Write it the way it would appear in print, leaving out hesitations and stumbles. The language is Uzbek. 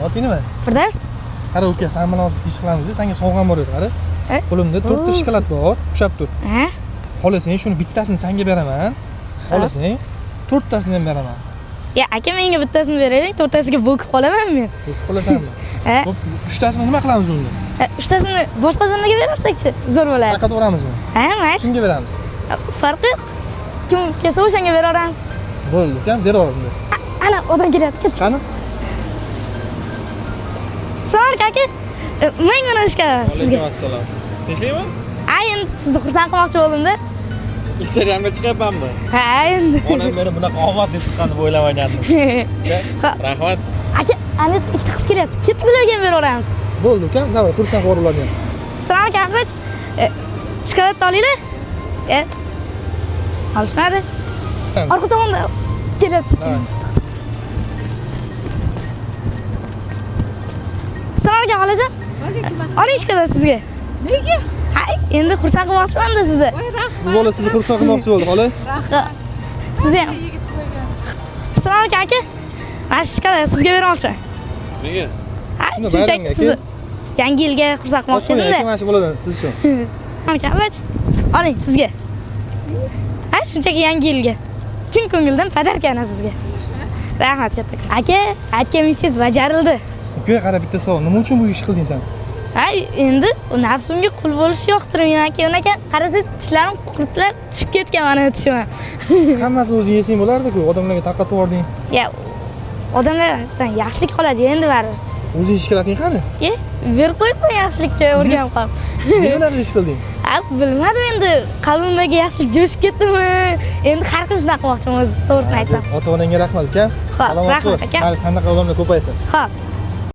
Oting nima? Firdavs. Qara uka, sen bilan hozir bitta ish qilamiz, senga sovg'am bor edi, qara. E? Qo'limda 4 ta shokolad bor, ushlab tur. Ha? Xohlasang shuni bittasini senga beraman. Xohlasang to'rttasini ham beraman. Ya aka, menga bittasini beraylik, to'rttasiga bo'kib qolaman men. Bo'kib qolasanmi? Ha? Bo'pti, uchtasini nima qilamiz unda? Uchtasini boshqa odamlarga berarsak-chi, zo'r bo'ladi. Tarqataveramizmi? Ha, mayli. Kimga beramiz? Farqi yo'q. Kim kelsa o'shanga beraveramiz. Bo'ldi, ukam, beraver unda. Ana odam kelyapti, ketdik. Qani? Assalomu alaykum aka. Ming mana shokolad sizga. Alaykum assalom. Tinchlikmi? Ha, endi sizni xursand qilmoqchi bo'ldim-da. Instagramga chiqyapmanmi? Ha, endi. Onam meni bunaqa omad deb tuqqan deb o'ylamagandim. Ha. Rahmat. Aka, ana ikkita qiz kelyapti. Ketdik, ularga ham beraveramiz. Bo'ldi, ukam, давай, xursand qilib ularni ham. Assalomu alaykum, Ahmad. Shokolad olinglar. Olishmadi. Orqa tomonda kelyapti. Assalomu alaykum, xolajon. Oling shokolad sizga. Nega? Ha, endi xursand qilmoqchiman-da sizni. Voy rahmat. Bu bola sizni xursand qilmoqchi bo'ldi, xola. Sizni ham. Yigit qo'ygan. Assalomu alaykum aka. Mana shu shokolad sizga bermoqchiman. Nega? Ha, Shuni shunchaki bayramga, sizni aka. yangi yilga xursand qilmoqchi Qo'ying, aka, edim-da. mana shu boladan siz uchun. Aka, avval oling sizga. Ha, shunchaki yangi yilga. Chin ko'ngildan подарка ana sizga. Rahmat katta. Aka, aytgan missingiz bajarildi. Uka, qara bitta savol. Nima uchun bu ishni qilding sen? Ha, endi nafsimga qul bo'lish yoqtirmayman aka. Unaqa qarasangiz tishlarim qurtlab tushib ketgan mana tishim. Hammasini o'zing yesang bo'lardi-ku, odamlarga tarqatib yubording. Ya, odamlardan yaxshilik qoladi endi baribir. O'zing shokolading qani? E, berib qo'yibman yaxshilikka o'rganib qolib. Nega bunaqa ish qilding? Ha, bilmadim endi, qalbimdagi yaxshilik jo'shib ketdimi? Endi har xil shunaqa qilmoqchiman o'zi, to'g'risini aytsam. Ota-onangga rahmat, ukam. Xo'p, Salomat rahmat, bo'l. aka. Hali sandaqa odamlar ko'paysin. Xo'p.